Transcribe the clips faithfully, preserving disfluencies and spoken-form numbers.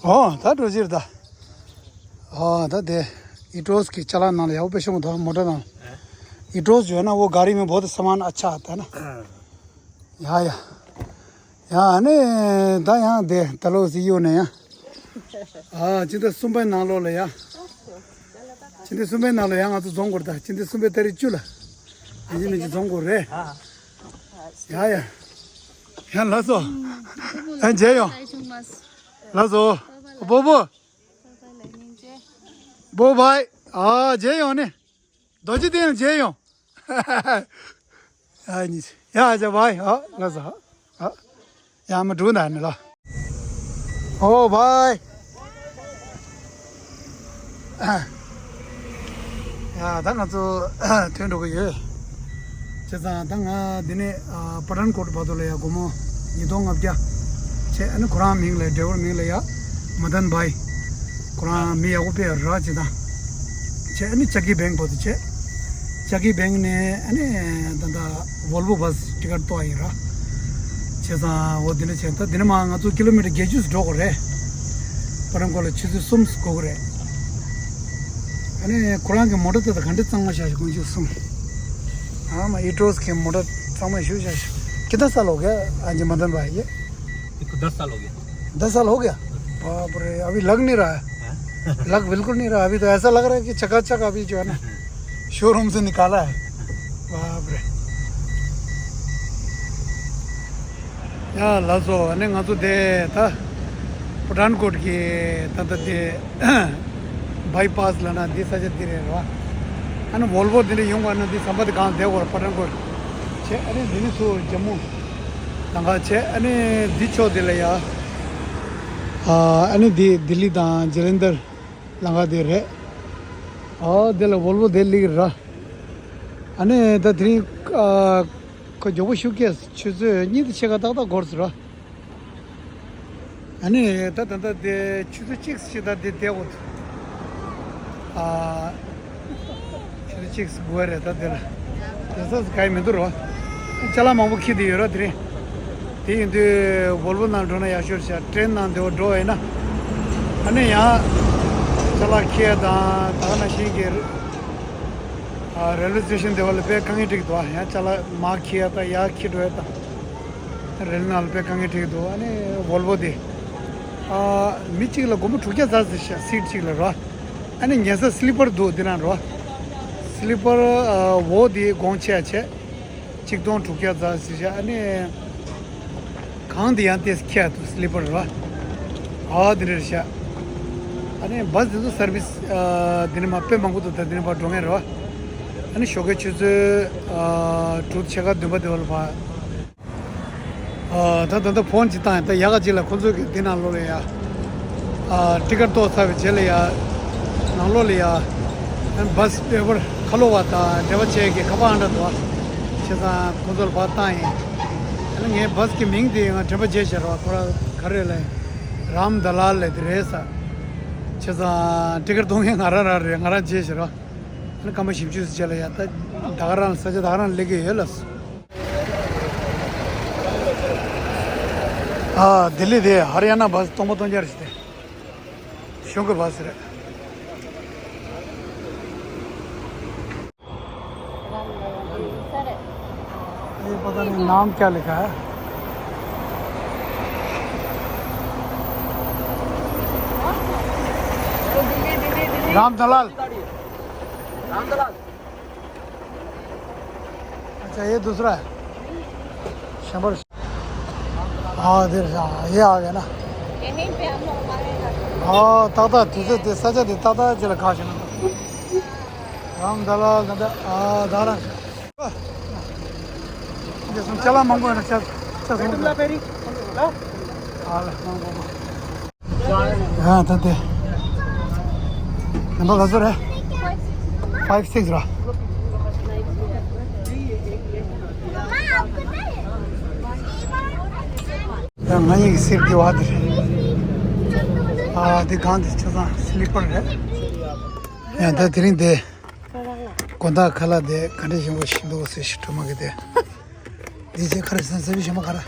ཨོ་ད་འགྲོ་རྒྱུ་རེད་ད། ཨོ་ད་དེ་ཨི་ཏྲོས་ཀྱི་ཅ་ལག་ནང་ལ་ཡག་པོ་དཔེ་ཤོང་ད་མོ་ཊ་ནང་། ཨི་ཏྲོས་जो है ना वो गाड़ी में बहुत सामान अच्छा आता है ना। ཡ་ཡ། ཡ་ཨ་ནི་ད་ཡང་དེ་ད་ལོ་སི་ཡོ་ནས་ཡ། ཨ་ཕྱི་ཟླ་གསུམ་པའི་ནང་ལོགས་ལ་ཡ། ཕྱི་ཟླ་གསུམ་པའི་ནང་ལ་ཡ་ང་ཚོ་འཛོམས་དགོས་རེད་ད། ཕྱི་ཟླ་གསུམ་པའི་ཏ་རིག་བཅུ་ལ། ཡིན་གཅིག་མིན་གཅིག་འཛོམས་དགོས་རེད། ཡ་ཡ། ཡ་ལགས་སོ། ཡ་མཇལ་ཡོང་། ལགས་སོ། བོ་བོ། བོ་བའི། ཨ་མཇལ་ཡོང་ནི། རྡོ་རྗེ་གདན་ལ་མཇལ་ཡོང་། ཨ་ནི། ཡ་ཇ་བའི། ཨ་ལགས་སོ། ཨ། ཡ་མ་འགྲོ་ན་ནི་ལ། ཨོ་བའི། ཡ་ད་ང་ཚོ་ཐོན་འགྲོ་གི་ཡོད། བྱས་ཙང་ད་ང་འདི་ནས་ཨ་པ་ཐན་ཀོཊ་བར་དུ་ལ་ཡ་སྒོར་མོ་ཉིས་སྟོང་ལྔ་བརྒྱ་བྱས། ཨ་ནི་ཁོ་རང་མིང་ལ་ཌ་རའི་ཝར་མིང་ལ་ཡ་མ་དན་བྷའི། ཁོ་རང་མི་ཡག་པོ་དཔེ་ར་བྱེད་དང་། བྱས་ཨ་ནི་ཅ་ཀི་བེང་བར་དུ་བྱས། ཅ་ཀི་བེང་ནས་ཨ་ནི་ད་ལྟ་བོལ་བོ་བྷ་སི་ཊི་ཀེ་ཊི་གཏོར་ཡིན་ར། བྱས་ཙང་འོ་འདི་འདྲ་བྱས། ད་འདི་ནས་མར་ང་ཚོ་ཀི་ལོ་མི་ཊར་བརྒྱད་ཅུ་འགྲོ་དགོས་རེད། པ་ཐན་ཀོཊ་ལ་ཆུ་ཚོད་གསུམ་འགོར་གི་རེད། ཨ་ནི་ཁོ་རང་གི་མོ་ཊ་དེ་ད་ག་འདྲ་གཙང་མ་བཞག་ཤག་དགུང་ཆུ་གསུམ། ཨ་མ་ཨི་ཏྲོས་ཀྱི་མོ་ཊ་གཙང་མ་ཞེ་པོ་བཞག་ཤག་ཁྱེད་ད་ས་ལོག་གི་ཨ་ཇེ་མ་དན་བྷའི་ཡེ། ཁོ་ད་ས་ལོག་གི། ད་ས་ལོག་གི། बाप रे, अभी लग नहीं रहा है। लग बिल्कुल नहीं रहा। अभी तो ऐसा लग रहा है कि चकाचक अभी जो है ना, शोरूम से निकाला है। बाप रे। ཡ་ལགས་སོ། ཨ་ནི་ང་ཚོ་དེ་ད་པ་ཐན་ཀོཊ་གི་ད་ལྟ་དེ་བྷའི་པཱ་སི་ལབ་ན་འདི་ས་ཆ་འདི་རེད་ར། ཨ་ནི་བོལ་བོ་འདི་འདྲ་ཡོང་བ་ན་འདི་ཟམ་པ་དེ་གང་བསྡད་དགོས་ར། པ་ཐན་ཀོཊ་བྱས། ཨ་ནི་འདི་ནི་ཚུར་ཇམ་མུ་ལམ་ཁ་བྱས། ཨ་ནི་འདི་ཕྱོགས་འདི་ལ་ཡ། ཨ་ནི་འདི་ལྡི་ལི་དང་ཇ་ལན་དར་ལམ་ཁ་དེ་རེད། ཨ་འདི་ལ་བོལ་བོ་དེ་སླེབས་ར། ཨ་ནི་ད་དེ་རིང་ཨ་ཁོ་མགྱོགས་པོ་ཤུགས་སྐྱེས། ཆུ་ཚོད་གཉིས་དང་ཕྱེད་ཀ་ཏག་ཏག་འགོར་སོང་ར། ཨ་ནི་ད་ད་ལྟ་དེ་ཆུ་ཚོད་གཅིག་ཕྱེད་ཀ་དེ་བསྡད་འོ། ཨ་ཆུ་ཚོད་གཅིག་འགོར་རེད། ད་དེ་ལ་དེ་ས་ག་ཡི་མི་འདུག་རོ། ཅ་ལག་མང་པོ་འཁྱེར་བསྡད་ཡོད་ར། དེ་རིང་དེ་ཡིན་དུས་བོལ་བོ་ནང་འགྲོ་ན་ཡག་ཤོས་ཤག་ཊེན་ནང་དེ་བ་འགྲོ་བ་ཡིན་ན། ཨ་ནི་ཡང་ཅ་ལག་འཁྱེར་དང་ད་ག་ནང་བཞིན་གྱི་ཨ་རེལ་ཝེ་སི་ཊེ་ཤན་དེ་བ་ལ་དཔེ་དཀའ་ངལ་འཕྲད་ཀྱི་འདུག་ཨ་ཡང་ཅ་ལག་མར་འཁྱེར་དང་ཡར་འཁྱེར་འགྲོ་ཡ་དང་། རེལ་ནང་ལ་དཔེ་དཀའ་ངལ་འཕྲད་ཀྱི་འདུག་ཨ་ནི་བོལ་བོ་དེ་ཨ་མི་གཅིག་ལ་སྒོར་མོ་དྲུག་བརྒྱ་ཙམ་ཟེར་ཤག་སིཊ་གཅིག་ལ་རོ། ཨ་ནི་ཉལ་ས་སི་ལི་པར་འདུག་འདི་ནང་རོ། སི་ལི་པར་ཨ་འོག་དེ་གོང་ཆེ་ཡ་ཆེ། ཆིག་སྟོང་དྲུག་བརྒྱ་ཙམ་ཟེར་ཤག་ཨ་ནི་གང་དེ་ཡང་ཏེས་ཁྱེར་འདུག་སི་ལི་པར་རོ། ཨ་འདི་འདྲ་རེད་ཤག་ཨ་ནི་བྷ་སི་དེ་ཚོ་སར་བི་སི་ཨ་འདི་ནས་མར་དཔེ་མང་པོ་འདུག་ད་འདི་ནས་ཕར་འགྲོ་མཁན་རོ། ཨ་ནི་ཞོགས་ཀའི་ཆུ་ཚོད་ཨ་དྲུག་ཕྱེད་ཀ་བདུན་པ་དེ་བ་ལ་ཕར། ཨ་ད་ད་ལྟ་ཕོན་ཅིག་བཏང་ཡིན། ད་ཡག་ག་ཅིག་ལ་ཁོ་ཚོ་གི་འདི་ནང་ལོགས་ལ་ཡ། ཨ་ཊི་ཀེ་ཊི་གཏོར་ཚར་བའི་རྗེས་ལ་ཡ། ནང་ལོགས་ལ་ཡ། ཨ་བྷ་སི་ཌ་རའི་བར་ཁ་ལོ་བ་དང་འབྲེལ་བ་བྱེད་མཁན་ཁ་པར་ཨང་གྲངས་འདུག་བྱས་ཙང་ཁོ་ཚོ་ལ་ཕར་བཏང་ཡིན། ཨ་ནི་ངའི་བྷ་སི་གི་མིང་དེ་ང་དྲན་པ་བརྗེད་བཞག་རོགས། ཁོ་ར་ག་རེ་ལབ་ཡིན། རམ་ད་ལལ་ལབ་དེ་རེད་ཟེར། བྱས་ཙང་ཊི་ཀེ་ཊི་གཏོང་མཁན་ང་རང་རང་རེད། ང་རང་བརྗེད་བཞག་རོགས། ཨ་ནི་སྐར་མ་བཞི་བཅུ་ཙམ་རྗེས་ལ་ཡ། ད་ད་ག་རང་ས་ཆ་ད་ག་རང་སླེབས་ཀྱི་ཡོད་ལགས། ཨ་ལྡི་ལི་དེ་ཧ་རི་ཡ་ན་བྷ་སི་སྟོང་པ་སྟོང་རྐྱང་རེད་ཟེར་ཏེ། གཞུང་གི་བྷ་སི་རེད། ये पता नहीं नाम क्या लिखा है। रामदलाल। रामदलाल। अच्छा, ये दूसरा है। शंबर। हाँ, इधर से, हाँ, ये आ गया ना। यहीं पे हम लोग मारेगा। हाँ, ताता, तुझे दे, सजा दे, ताता, चला, खा चला। राम दलाल, दादा, आ, दादा। ये सुन, चला, मंगो ना, चल, चल, सुन। हाँ, मंगो। ཡ་ད་དེ། ནམ་བར་ག་ཚོད་རེད། ཕའིབ་སིགས་ར། ཡ་ང་གཉིས་ཀྱི་སིཊ་དེ་བ་དེ་རེད། ཨ་དེ་གང་དེ་ཆ་ཚང་སི་ལི་པར་རེད། ཡ་ད་དེ་རིང་དེ། དགོང་དག་ཁ་ལག་དེ་ག་འདྲ་ཞིམ་པོ་ཞིག་འདུག་ཟེར་ཞིག་སྤྲོ་མ་གི་དེ། འདི་ཚེ་ཁ་རེ་སན་སེ་བི་ཞིམ་པོ་ཁ་ར།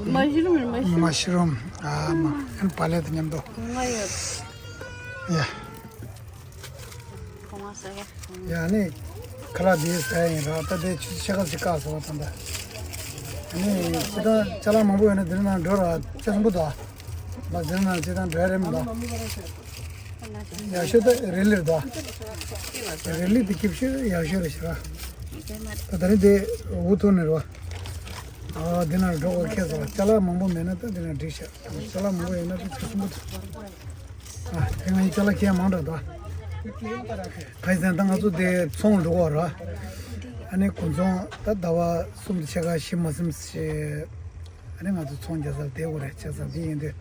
མ་ཤི་རུམ་རེད། མ་ཤི་རུམ། མ་ཤི་རུམ། ཨ་མ་ཨན་པ་ལེ་དང་མཉམ་དུ། གོང་མ་ཡོད། ཡ། གོང་མ་ཟེར་བ། ཡ་ནི། ཁ་ལག་འདི་ཟ་ཡ་ཡིན་ར། ད་དེ་ཆུ་ཚོད་ཕྱེད་ཀ་ཅིག་བཀག་སོང་བ་ད་ལྟ། ཨ་ནི་ཅི་ད་ཅ་ལག་མང་པོ་ཡོད་ན་འདི་ནང་འགྲོ་ར་ཅི་སོང་པོ་ད། ལ་འདི་ནང་ཅི་ད་འགྲོ་ཡ་རེད་མི་ད། ཡག་ཤོས་ད་རི་ལིར་ད། རི་ལི་དེ་སྐྱིབས་ཤོས་ཡག་ཤོས་རེད་ཤི་ར། ད་ད་རིང་དེ་འུ་ཐུག་ནས་ར། ཨ་འདི་ནང་འགྲོ་དགོས་ཁེལ་སོང་བ། ཅ་ལག་མང་པོ་མེད་ན་ད་འདི་ནང་འགྲིག་ཤག་ཅ་ལག་མང་པོ་ཡོད་ན་ཅི་ཆུ་སོང་པོ་ད། ཨ་དེ་ང་ཡི་ཅ་ལག་ཁྱེད་མང་དྲགས་ད། ཕ་ཡི་ཟན་ད་ང་ཚོ་དེ་ཚོང་འགྲོ་བ་ར། ཨ་ནི་དགུན་ཚོང་ད་ཟླ་བ་གསུམ་དུ་ཕྱེད་ཀ་བཞི་མ་ཟིན་ཞེས། ཨ་ནི་ང་ཚོ་ཚོང་རྒྱག་ས་བསྡད་དགོས་རེད་བྱས་ཙང་དེ་ཡིན་དུས།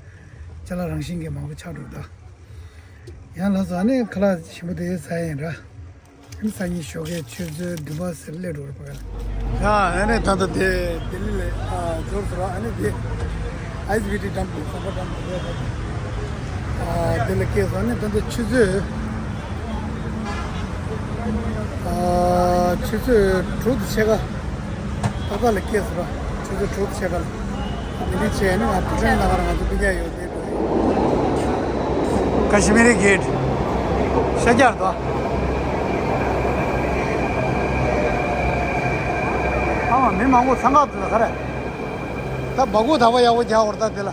ཅ་ལག་རང་བཞིན་གྱིས་མང་པོ་ཆགས་འགྲོ་ད། ཡང་ལགས་སོ་ཨ་ནི་ཁ་ལག་ཞིམ་པོ་དེ་ཟ་ཡིན་ར། ཨ་ནི་སང་ཉིན་ཞོགས་ཀའི་ཆུ་ཚོད་བདུན་པ་ཟེར་སླེབས་འགྲོ་རེད་པ་ག་ལ། ཡ་ཨ་ནི་ད་ལྟ་དེ་ལྡི་ལི་ལ་ཨ་འབྱོར་སོང་ར། ཨ་ནི་དེ་ཨའི་སི་བི་ཊི་ཌམ་པ་ཟམ་པ་ཌམ་པ་རེད་པ། ཨ་དེ་ལ་སྐྱེལ་སོང་། ཨ་ནི་ད་ལྟ་ཆུ་ཚོད་ཨ་ཆུ་ཚོད་དྲུག་དང་ཕྱེད་ཀ་ཏག་ཏག་ལ་སྐྱེལ་སོང་ར། ཆུ་ཚོད་དྲུག་དང་ཕྱེད་ཀ་ལ། དེ་འདྲ་བྱས་ནས་ང་བུ་ཁྲིད་ལ་ཁར་ང་ཚོ་སྤུན་ཀྱག་ཡོད་དེ། ཀ་ཤི་མི་རི་གེ་ཊི་ཤར་རྒྱག་དོ། ཨ་མ་མི་མང་པོ་འཚང་ཁ་འདུག་ག་རེ། ད་སྦ་ཁུག་དག་པོ་ཡག་པོ་རྒྱག་འོར་ད་དེ་ལ།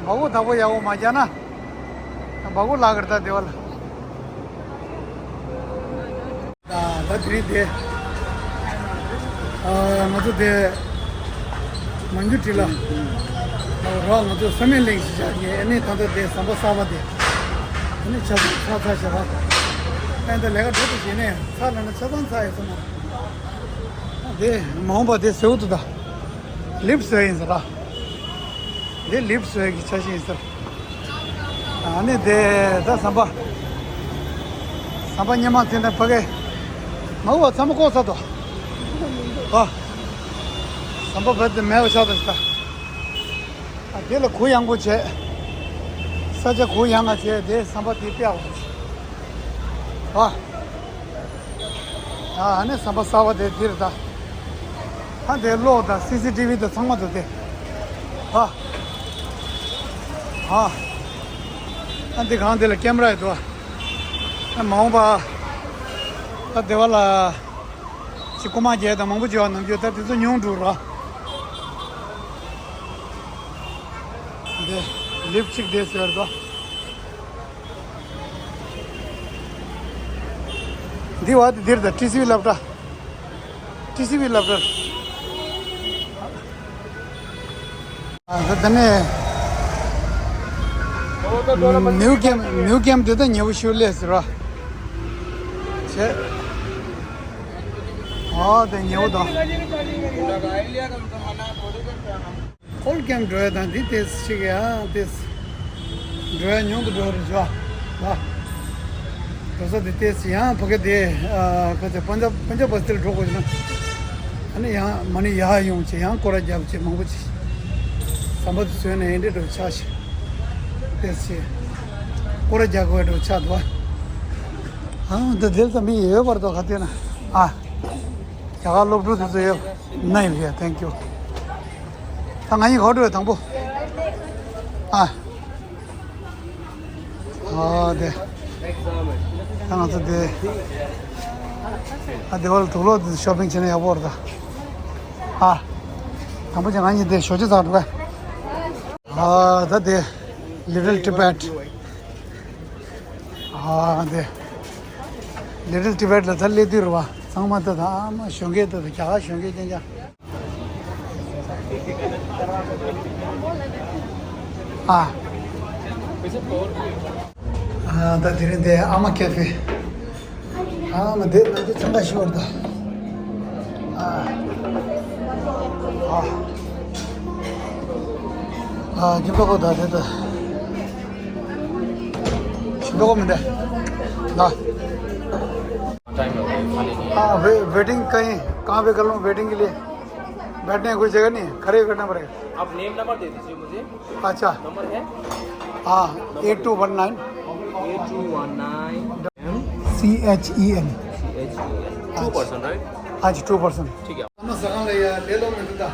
སྦ་ཁུག་དག་པོ་ཡག་པོ་མ་རྒྱག་ན། ད་སྦ་ཁུག་ལག་གིར་ད་དེ་བ་ལ། ད་དེ་རིང་དེ། ཨ་ང་ཚོ་དེ། མང་རྒྱུ་བྲིས་ལ། ཨ་རོགས་ང་ཚོ་ས་མེད་གླེང་ཞིག་བྱ་ངེས་ཨ་ནི་ད་ལྟ་དེ་ཟམ་པ་གསར་པ་དེ། ཨ་ནི་ཆ་ཚང་ཚར་ཚར་བྱ་ར། ཨ་ད་ལས་ཀ་འགྲོ་དུ་བྱས་ནས་ཚར་ལ་ན་ཆ་ཚང་ཚར་ཡོད་ས་མ་རེད། ཨ་དེ་མ་འོངས་པ་དེ་ཟེའུ་དུ་ད། ལིབ་བཟོས་ཡིན་ཟེར་ར། འདི་ལིབ་བཟོས་ཀྱི་ཆ་ཤས་ཡིན་ཟེར། ཨ་ནི་དེ་ད་ཟམ་པ། ཟམ་པ་སྙེ་མ་འཛིན་ན་ཕ་གི། མ་འོ་ཟམ་པ་བཀོག་ཚར་དོ། ཨ། ཟམ་པ་བེད་དེ་མེད་པ་ཆགས་དོ་ཟེར། ཨ་དེ་ལ་གུ་ཡངས་པོ་བྱས། ས་ཆ་གུ་ཡངས་ང་བྱས་དེ་ཟམ་པ་དེ་སྤེལ་བ། ཨ། ཨ་ནི་ཟམ་པ་གསར་པ་དེ་འདིར་ད། ཨ་དེ་གློག་དང་སི་སི་ཊི་བི་དང་ཚང་མ་འདུག་སྟེ། ཨ། ཨ། ཨ་འདི་གང་དེ་ལ་ཀེམ་ར་ཡོད་དོ། ཨ་མ་འོངས་པ། ཨ་དེ་བ་ལ། ཅི་རྐུ་མ་རྒྱལ་དང་མང་པོ་བྱེད་པ་ནམ་རྒྱུན་ད་དེ་ཚོ་ཉུང་འགྲོ་ར། འདི་ལིབ་གཅིག་དེ་ཟེར་དོ། འདི་བ་དེ་འདིར་ད་ཊི་སི་ཝི་སློབ་གྲྭ། ཊི་སི་ཝི་སློབ་གྲྭ། ཨ་ད་ནས་ནིའུ་ཀེམ་ནིའུ་ཀེམ་དེ་ད་ཉེ་བོ་ཤུ་ལས་ཟེར་བ། བྱས། ཨ་དེ་ཉེ་བོ་དང་། ཨོལ་ཀེམ་འགྲོ་ཡ་དང་འདི་ཏེས་ཞིག་ཡ་ཏེས། འགྲོ་ཡ་ཉུང་དུ་འགྲོ་རེད་ཤག་ལ། འགྲོ་ས་འདི་ཏེས་ཡང་ཕ་གི་དེ་ཨ་ག་ཚོད་པན་ཇབ་པན་ཇབ་བ་སི་ཏིར་འགྲོ་དགོས་ན། ཨ་ནི་ཡང་མ་ནི་ཡར་ཡོང་ཆེ་ཡང་སྐོར་ར་རྒྱབ་ཆེ་མང་པོ་ཆེ། ཟམ་པ་དེ་བཟོས་ན་ཡིན་འདྲེ་འགྲོ་ཆགས་ཤིག་ཏེས་ཆེ། སྐོར་ར་རྒྱག་དགོས་འགྲོ་ཆགས་འདུག་ཨ་འདི་དེར་ཙམ་མི་ཡོད་པར་དོ་ག་དེ་ན་ཨ། རྒྱ་གར་སློབ་ཕྲུག་དེ་ཚོ་ཡོད་ན་ཡིན་གི་ཐེང་ཀྱུ། ད་ང་ཡིན་གོ་འགྲོ་དང་པོ། ཨ། ཨ་དེ། ད་ང་ཚོ་དེ། ཨ་དེ་བར་དུག་ལོག་དེ་ཤོ་པིང་བྱས་ན་ཡག་པོ་རེད་ད། ཨ། དང་པོ་ཅིག་ང་གཉིས་དེ་ཞོ་ཅི་ཚར་འགྲོ་ག་ཨ་ད་དེ། Little Tibet། ཨ་དེ། Little Tibet ལ་ད་སླེབས་དུས་རེད་བ། ཚང་མ་ད་ད་ཨ་མ་ཞོ་འགས་ད་ད་རྒྱ་གར་ཞོ་འགས་ཅན་ཅང་། ཨ། ཨ་ད་དེ་རིང་དེ་ཨ་མ་ཀེ་ཧྥེ། ཨ་མ་དེ་ནང་དུ་ཚང་ཁ་ཤི་བར་ད། ཨ། ཨ། ཨ་ཁྱིམ་པ་ཁོ་ད་དེ་ད། ཁྱིམ་པ་ཁོ་མི་འདྲ། ད། टाइम है खाने के लिए। हाँ, वे-, वेटिंग कहीं, कहाँ पे कर लूँ वेटिंग के लिए? बैठने की कोई जगह नहीं है, खड़े ही बैठना पड़ेगा। आप नेम नंबर दे दीजिए मुझे। अच्छा। नंबर है? हाँ, eight two one nine. Eight two one nine. C H E N। C H E N। Two person, right? हाँ जी, टू पर्सन। ठीक है। हम सगन ले यार, ले लो मैं तो।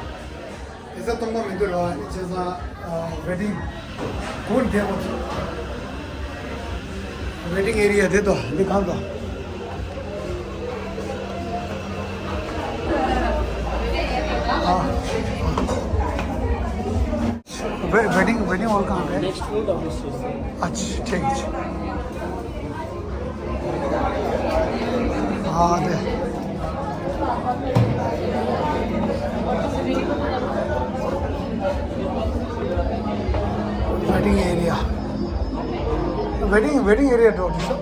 ཁ་སང་གཏོང་པ་མི་འདུག་ར། ཨ་ནི་བྱས་ཙང་ཝེ་ཊིང་སྒོ་འདི་བ། ཝེ་ཊིང་ཨེ་རི་ཡ་དེ་དོ་འདི་གང་དོ། ཨ། ཝེ་ཝེ་ཊིང་ཝེ་ཊིང་ཧོལ་གང་རེད། Next floor office. ཨ་ཅི་ཁྲིག་ཅི། ཨ་དེ། ཝེ་ཊིང་ཨེ་རི་ཡ། ཝེ་ཊིང་ཝེ་ཊིང་ཨེ་རི་ཡ་འགྲོ་དུས་སོ།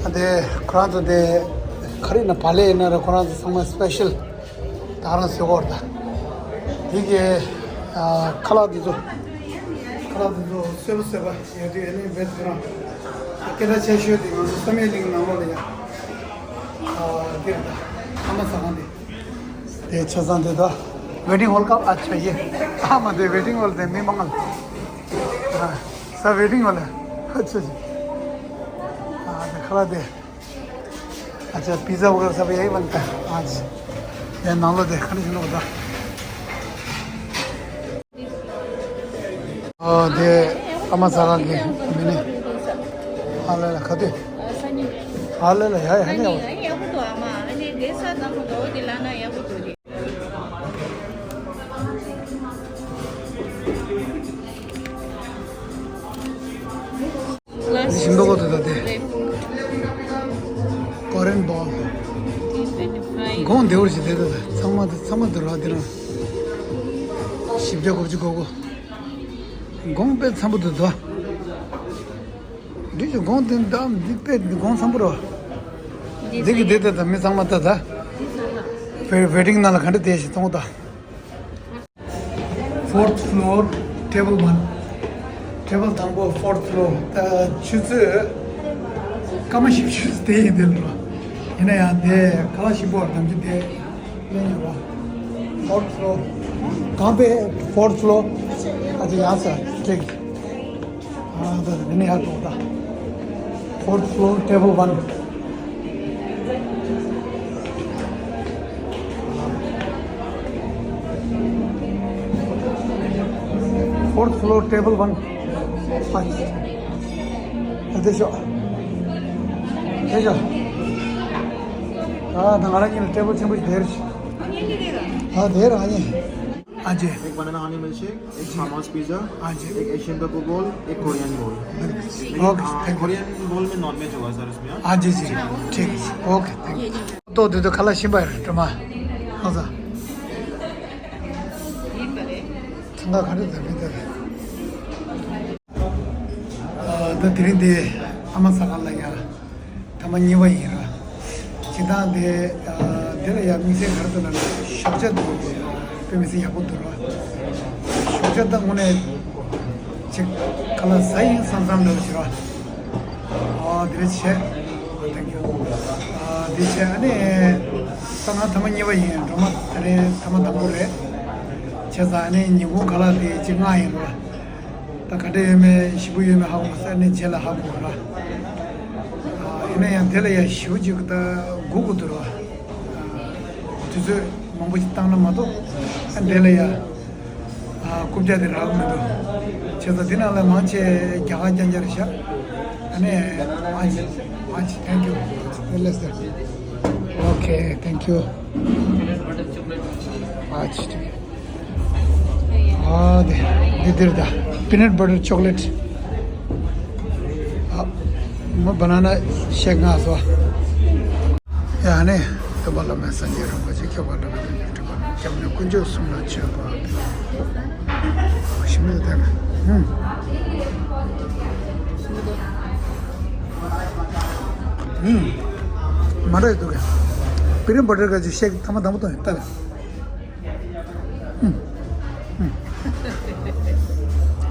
ཨ་དེ་ཁོ་རང་ཚོ་དེ་ག་རེ་ན་བག་ལེབ་ཡིན་ན་ར་ཁོ་རང་ཚོ་ཚང་མ་སི་པེ་ཤལ་ད་རང་བཟོས་གོ་ར། ད་དེ་གི་ཨ་ཁ་ལག་དེ་ཚོ་ཁ་ལག་དེ་ཚོ་སོས་པ་སོས་པ་ཡོད་དུས་ཨ་ནི་བེད་ཁོ་རང་སྐད་གྲགས་ཆེ་ཤོས་དེ་ང་ཚོ་བསམ་ཡས་གླིང་ནང་ལོགས་ལ་ཡ་ཨ་དེ་རེད། ད་ཨ་མ་ཟ་ཁང་དེ། དེ་ཆ་ཚང་དེ་ད། ཝེ་ཊིང་ཧོལ་སྐབས་ཨ་ཆ་ཡེ། ཨ་མ་དེ་ཝེ་ཊིང་ཧོལ་དེ་མི་མང་ལ། ཨ་ས་ཝེ་ཊིང་ཧོལ་ཨ་ཆ་ཆ། ཨ་དེ་ཁ་ལག་དེ། ཨ་ཆ་པི་ཛ་བ་ག་ས་བ་ཡེ་བན་ད། ཨ་ཆ། དེ་ནང་ལོ་དེ་ཁ་ནི་ཞིག་ལོ་ད། ཨ་དེ་ཨ་མ་ཟ་ཁང་གི་མི་ནི། ཨ་ལ་ལ་ཁ་དུས། ཨ་ལ་ལ་ཡ་ཡ་ཧ་ནི་ཡ། ཨ་ནི་ཡག་པོ་འདུག་ཨ་མ། ཨ་ནི་དེ་ས་དང་པོ་འདུག་དེ་ལ་ན་ཡག་པོ་འདུག་དེ། ཞིམ་པོ་གོ་ཐུབ་ད་དེ། ཀོ་རེན་བོལ། གོང་བདེ་བོར་ཞིག་དེ་ད་ད་ཚང་མ་ཚང་མ་འདུག་ར་དེ་རང་། བཞི་བརྒྱ་དགུ་བཅུ་གོ་གོ། གོང་དཔེ་འཚམ་པོ་འདུག་ད། འདི་ཚོ་གོང་དེ་འདམ་འདི་དཔེ་འདི་གོང་འཚམ་པོ་རོ། འདི་གི་འདི་ད་ད་མི་ཚང་མ་ད་ད། ཝེ་ཝེ་ཊིང་ནང་ལ་ག་འདྲ་བསྡད་ཞིག་གཏོང་ད། Fourth floor, table one. Table དང་པོ་fourth floor. ད་ཆུ་ཚོད་སྐར་མ་བཞི་བཅུ་དེ་ཡིན་དེ་ལ། ཡིན་ན་ཡང་དེ་ག་ལ་ཞིམ་པོ་བར་དམ་གྱི་དེ་ལེན་ཡོད་པ། Fourth floor. གང་པའི་fourth floor? ཨ་ཅེ་ཡག་ས་ཁྲིག་ཨ་ད་དེ་ནས་ཡར་འགྲོ་ད། Fourth floor, table one. Fourth floor, table one. ཨ་དེ་ཤོག་དེ་ཤོག་ཨ་ད་ང་རང་གཉིས་ལ་ཊེ་བལ་ཆེན་པོ་ཞིག་དེར་ཤོག་ཨ་དེར་ཨ་ནི། हाँ जी। एक बनाना हनी मिल्कशेक, एक फार्म हाउस पिज़्ज़ा, हाँ जी। एक एशियन टाको बॉल, एक कोरियन बॉल। लेकिन, ओके, हाँ, थैंक यू। कोरियन बॉल में नॉन वेज होगा सर उसमें, हाँ? हाँ जी, जी। ठीक है, ओके, थैंक यू। तो दे दो, खाला शिंबा है, टमा। हाँ सर। ठंडा खाने दे, भी दे। ད་དེ་རིང་འདི་ཨ་མ་ཟ་ཁང་ལ་ཡ་ཐེངས་མ་གཉིས་པ་ཡིན་ར། སྤྱིར་བཏང་འདི་འདི་ལ་ཡ་དམིགས་བསལ་ག་རེ་འདུག་ལབ་ན་ཞོགས་ཇ་འདུག་དཔེ་མི་སྲིད་ཡག་པོ་འདུག་ར། ཞོགས་ཇ་ད་དངོས་གནས་ཅིག་ཁ་ལག་ཟ་ཡིན་བསམ་བསམ་འདྲ་བོ་ཞིག་ར། ཨོ་འདི་རེད་བྱས། Thank you. འདི་བྱས་ཨ་ནི་ད་ང་ཐེངས་མ་གཉིས་པ་ཡིན། སྒྲོལ་མ་ད་རེས་ཐེངས་མ་དང་པོ་རེད། བྱས་ཙང་ཨ་ནི་ཉིན་གུང་ཁ་ལག་དེ་ཅིག་མངགས་ཡིན་ར། ད་ག་འདྲ་ཡོད་མེད་ཞིམ་པོ་ཡོད་མེད་ཧ་གོ་མ་སོང་། ཨ་ནི་རྗེས་ལ་ཧ་གོ་ར། ཨ་ཡིན་ན་ཡང་དེ་ལ་ཡང་ཞེ་པོ་ཅིག་ད་སྒུག་དགོས་འདུག་ར། དུས་ཚོད་མང་པོ་ཞིག་བཏང་ན་མ་གཏོགས་ཨ་འདི་ལ་ཡང་རྐུབ་བཀྱག་དེ་རག་གི་མི་འདུག་བྱས་ཙང་འདི་ནང་ལ་མང་ཆེ་རྒྱ་གར་རྐྱང་རྐྱང་རེད་ཤག་ཨ་ནི་ཨ་ཅི་ཨ་ཅི། Thank you. Well, that's that. Okay, thank you. ཨ་ཅི། ཨ་དེ་འདི་འདིར་ད་peanut butter chocolate. ཨ་མ་banana shake ང་སོ། ཡ་ནི་སྟོན་པ་བླ་མེད་སངས་རྒྱས་རིན་པོ་ཆེ། ཁྱབ་པ་བླ་མེད་དོན་གྱི་སྤྲུལ་པ། སྐྱབས་གནས་དཀོན་མཆོག་གསུམ་ལ་མཆོད་པ་འབུལ། ཞིམ་མོ་དེ་ནི་ཧུམ། ཧུམ། མ་འདྲ་ཡི་འདུག་གས། peanut butter ག་ཅིག་shake ཐེངས་མ་དང་པོ་བཏང་ཡིན་ལྟ་ལ།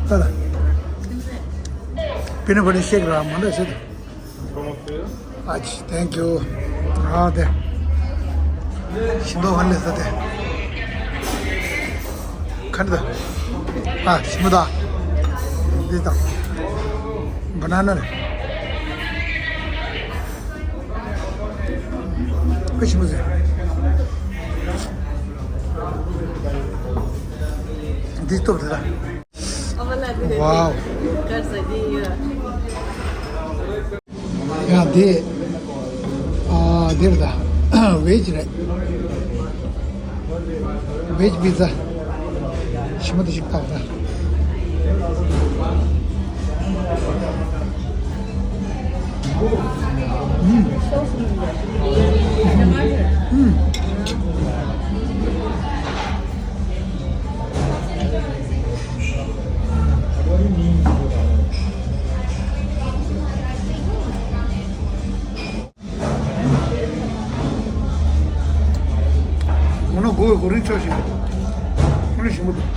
ད་ལ། peanut butter shake ར་མ་འདྲ་ཞིག་འདུག་ཨ་ཅི། Thank you. ཨ་དེ། ཞིམ་པོ་ཧ་ལས་ས་དེ། ཁ་འདི་ད། ཨ་ཞིམ་པོ་ད། འདི་ད། banana རེད། ཞིམ་པོ་ཟེར། འདི་སྟོབས་དེ་ལ། ཝའོ། ཡ་དེ། ཨ་དེ་རེད་ད། ཝེཇ་རེད། ཝེཇ་པི་ཛ། ཞིམ་པོ་དེ་ཞིག་བཏགས་ད། ཨུམ། ཨུམ། ངོ་ནོ་གོ་གོ་རིན་ཆོག་ཞིག་ཁོ་ནི་ཞིམ་པོ་འདུག་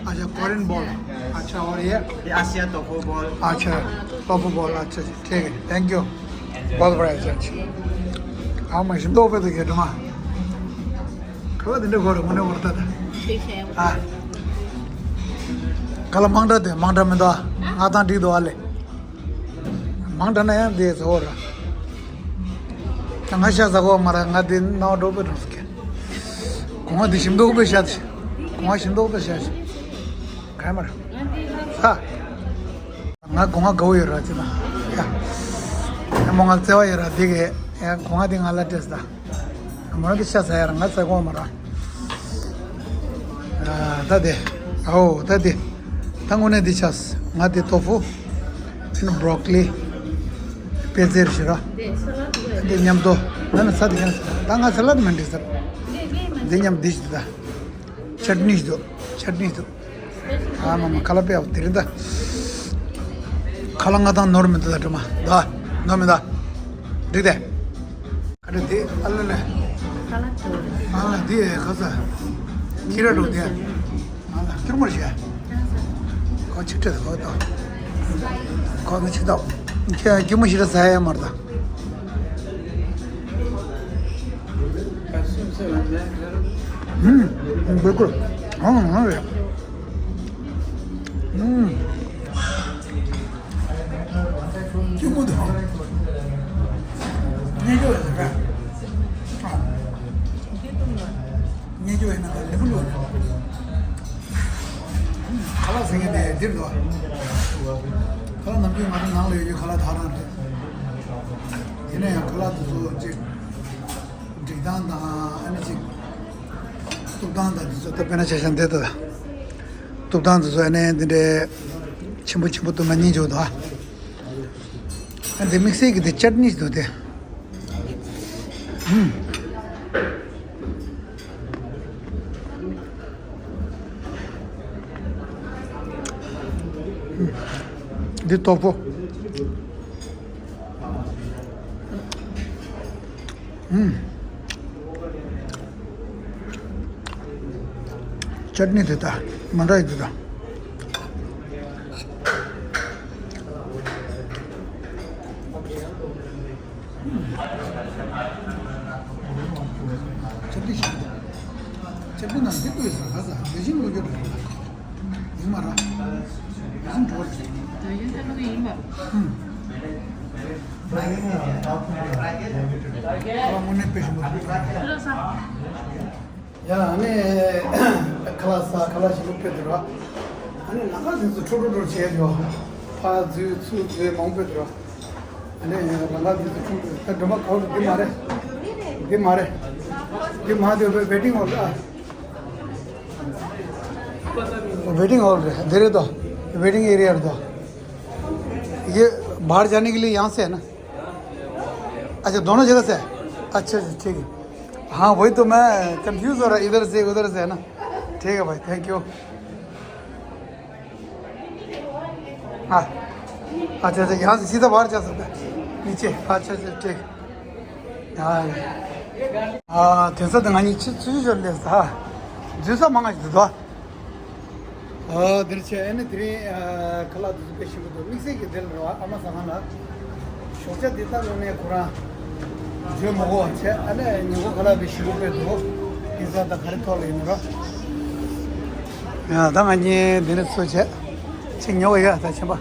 ཨ་ཅག་Korean bowl. ཨ་ཅག་और ये ये आसिया टोफू बॉल। ཨ་ཅག་टोफू बॉल. ཨ་ཅག་ठीक है, thank you. बहुत बढ़िया. ཨ་མ་ཞིམ་མདོག་དཔེ་དེ་གས་དྲི་མ། ཁ་བ་དེ་འདྲ་གོ་རེ་ངོ་ནས་འོར་ད་ད། ཨ། ག་ལ་མང་དྲགས་དེ་མང་དྲགས་མི་འདུག་ང་དང་འགྲིག་འདུག་ཨ་ལེ། མང་དྲགས་ན་ཡང་དེ་ཟ་འོར། ད་ང་ཤ་ཟ་གོ་མ་ར་ང་དེ་ནང་འགྲོ་པའི་གྲོང་སྐད། གོང་བ་དེ་ཞིམ་མདོག་དཔེ་ཤ་ཆེ། གོང་བ་ཞིམ་མདོག་དཔེ་ཤ་ཆེ། ག་མ་ར། ཨ། ང་སྒོ་ང་དགའ་བོ་ཡོད་ར་ཅི་ན། ཡ། ཡ་མོ་ང་བརྩེ་བ་ཡོད་ར་འདི་གི། ཡ་སྒོ་ང་འདི་ང་ལ་སྤྲད་ད། མོ་ར་འདི་ཤ་ཟ་ཡ་ར་ང་ཟ་གོ་མ་ར། ཨ་ད་དེ། ཨོ་ད་དེ། ད་དངོས་གནས་འདི་ཆགས། ང་དེ་ཏོ་ཕུ། ཨ་ནི་བྷྲོ་ཀོ་ལི། པེ་ཙེར་ཞིག་ར། འདི་མཉམ་དུ། ང་ནི་ས་དེ་ཡང་ཟ། ད་ང་ས་ལད་མི་འདི་ཟ། འདི་མཉམ་འདི་ཞིག་ད། ཅཊ་ནི་ཞིག་འདུག་ཅཊ་ནི་ཞིག་འདུག་ཨ་མ་མ་ཁ་ལག་དཔེ་ཡག་པོ་དེ་རིང་ད། ཁ་ལག་ང་དང་ནོར་མི་འདུག་ད་དྲི་མ་ད། ནོར་མི་ད། འགྲིག་དེ། ཨ་རེ་དེ་ཨ་ལ་ལ། ཨ་ལ་དེ་ག་ས། ཁྱི་ར་འགྲོ་དེ། ཨ་ལ་སྐྱུར་མོ་རེད། ཁོ་ཆིག་ཁྲི་ཁོ་ད། ཁོ་ནི་ཆིག་ད། ཁྱི་སྐྱུར་མོ་ཞིག་ར་ཟ་ཡ་མ་རེད་ད། ཨུམ། བི་ཀུལ། ཧང་ཧང་རེད། ཨུམ། སྐྱིད་པོ་འདུག་རྙེད་རྒྱུ་ཡོད་རེད། རྙེད་རྒྱུ་ཡོད་ན་ལེགས་པོ་འདུག་ཁ་ལག་ཟེར་མཁན་དེ་འདིར་འདུག་ཁ་ལག་ནམ་རྒྱུན་ང་ཚོ་ནང་ལ་ཡོད་རྒྱུ་ཁ་ལག་ད་རང་རེད། ཡིན་ན་ཡང་ཁ་ལག་དེ་ཚོ་ཅིག་སྒྲིག་སྟངས་དང་ཨ་ནི་ཅིག་གཏུབ་སྟངས་དང་དེ་ཚོ་ད་དཔེར་ན་ཆ་བཞག་འདི་ལྟ། གཏུབ་སྟངས་དེ་ཚོ་ཨ་ནི་འདི་འདྲའི་ཆེན་པོ་ཆེན་པོ་གཏུབ་ན་སྙིང་རྗེ་པོ་འདུག་ཨ་འདི་དམིགས་བསལ་གྱི་དེ་ཅཊ་ནི་འདུག་སྟེ། ཧུམ། འདི་ཏོག་པོ། ཨུམ། ཅཊ་ནི་དེ་ད་མ་འདྲ་ཡི་དེ་ད། ཅཊ་ནི་ཞིག་ད། ཅཊ་ནི་ནང་འདི་བཀོད་ཟེར་ག་ས་ལེགས་ཤིང་བློ་སྐྱོར་རེད། ཡིན་མ་ར། ཡིན་འགྲོ་རེད། ད་ཡིན་ད་ནི་ཡིན་པ། ཨུམ། ཁ་ལག་དངོས་གནས་དཔེ་ཞིམ་པོ་འདུག་ཡ་ཨ་ནི་ཁ་ལག་ཟ་ཁ་ལག་ཞིམ་པོ་དཔེ་འདུག་ར། ཨ་ནི་ལམ་ཁ་དེ་ཚོ་འཕྲོ་འཕྲོ་འཕྲོ་བྱས་འདུག་ཕར་འཛུལ་ཚུར་འཛུལ་མང་པོ་འདུག་ཨ་ནི་ལམ་ཁ་དེ་ཚོ་འཕྲོ་འཕྲོ་ད་སྒྲོལ་མ་ག་བ་འདི་མ་རེད། འདི་མ་རེད། འདི་མ་རེད། ཝེ་ཊིང་ཧོལ་རེད། འདི་རེད་དོ། ཝེ་ཊིང་ཨེ་རི་ཡ་རེད་དོ། ये बाहर जाने के लिए यहाँ से है ना? अच्छा, दोनों जगह से है? अच्छा, अच्छा, ठीक है। हाँ, वही तो मैं कंफ्यूज हो रहा, इधर से उधर से है ना। ठीक है भाई, थैंक यू। हाँ, अच्छा, अच्छा, यहाँ से सीधा बाहर जा सकता है नीचे। अच्छा, अच्छा, ठीक। ཨ། དེ་ཚོ་དེ་ང་གཉིས་ཆུ་ཆུ་ཞོར་སླེབས་ས། འཛུལ་ས་མང་ང་ཞིག་འདུག་དོ། ཨ། འདིར་ཆེ་ཨ་ནི་དེ་རིང་ཨ། ཁ་ལག་དེ་ཚོ་དཔེ་ཞིམ་པོ་འདུག་དམིགས་བསལ་གྱི་འདིར་རེད་བ། ཨ་མ་ཟ་ཁང་ལ། ཞོགས་ཇ་འདི་ལྟ་ངོ་ནས་ཁོ་རང་བརྗོད་མ་དགོས་པ་བྱས། ཨ་ནི་ཉིན་གུང་ཁ་ལག་དཔེ་ཞིམ་པོ་དཔེ་འདུག་དེ་ཚོ་ད་ག་རེ་ཐོག་ལ་ཡིན་ནོ་ར། ཡ་ད་ང་གཉིས་འདི་ནས་ཚུར་བྱས། ཅིག་ཉོ་གི་ཡ་ད་ཆེན་པ།